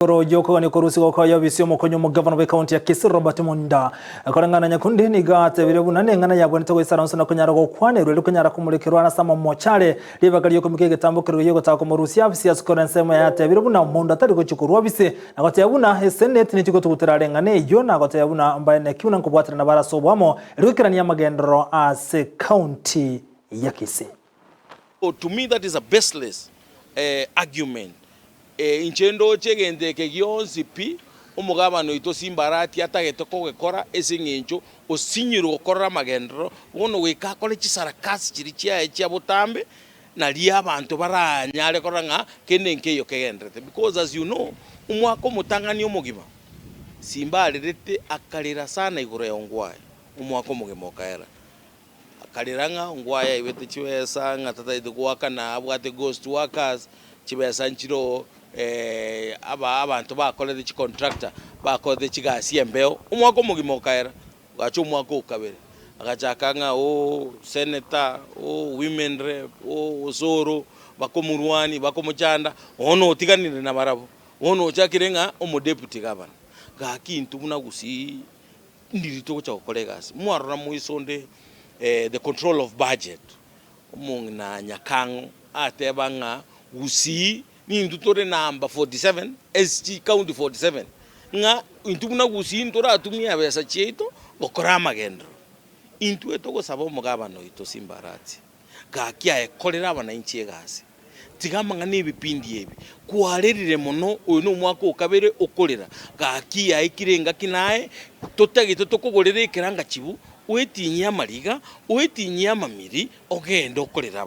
Igoro y'okogania korusigwa kwa Yobisi omokonyi omogavana bw'ekaunti ya Kisii Robert Monda. Koreng'ana na Nyakundi nigo atebire buna neng'ana yabwenerete goisaransa na konyara gokwanerwa erio konyara komorekerwa ase amamochare ribaga ri'okomika egetambo keria gi'ogotaka komorusia afisi ase kora ensemo yaye atebire buna omonto atari gochia korwa ofisi na goteba buna eseneti nechi gotugutera are eng'ana eyio na goteba buna mbaeneki buna nkobwaterana bare ase oboamo erio goikerania amagenderero ase ekaunti ya Kisii. To me that is a baseless argument. Inche ndoche egento eke gionsi pi, omogabana oito Simba Arati atagete kogekora ase eng'encho osinyirwe gokorora amagenderero, bono goika akore chisarakasi chiria chiaye chia botambe, nario abanto baranyare korora ng'a kende nkeiyo kegendererete. Because as you know, omwaka omotang'ani omogima, Simba arerete akarera sana igoro ya Ongwae, omwaka omogima okaera. Akarera ng'a ngwaye aibete chibesa, ng'a tatagete goakana abwate ghost workers, chibesa nchiroo aba abanto bakorete chicontractor bakorete chigasi embeo, omwaka omogima okaera, ogacha omwaka o kabere, agachaka ng'a ooh senator, ooh women rep, ooh osoro, bakomorwania bakomochanda, bono otiganire nabarabwo, bono ochakire ng'a omodeputy governor. Gaki intwe buna gusii. Ndiri togocha gokora egasi. Mwarora moiso onde the control of budget, omong'ina Nyakang'o ateba ng'a Gusii nintwe tore number 47 ase chicounty 47, ng'a intwe buna Gusii ntoratumie ebesa chiaito gokora amagenderero. Intwe togosaba omogabana oito Simba Arati, gaki aye korera abananchi egasi. Tiga amang'ana ebipindi ebi. Kwarerire mono, oyo nomwaka o kabere okorera. Gaki yaikire engaki naye totagete tokogorere ekerangachibu, oetinyie amariga, oetinyie amamiri, ogende okorere abanto.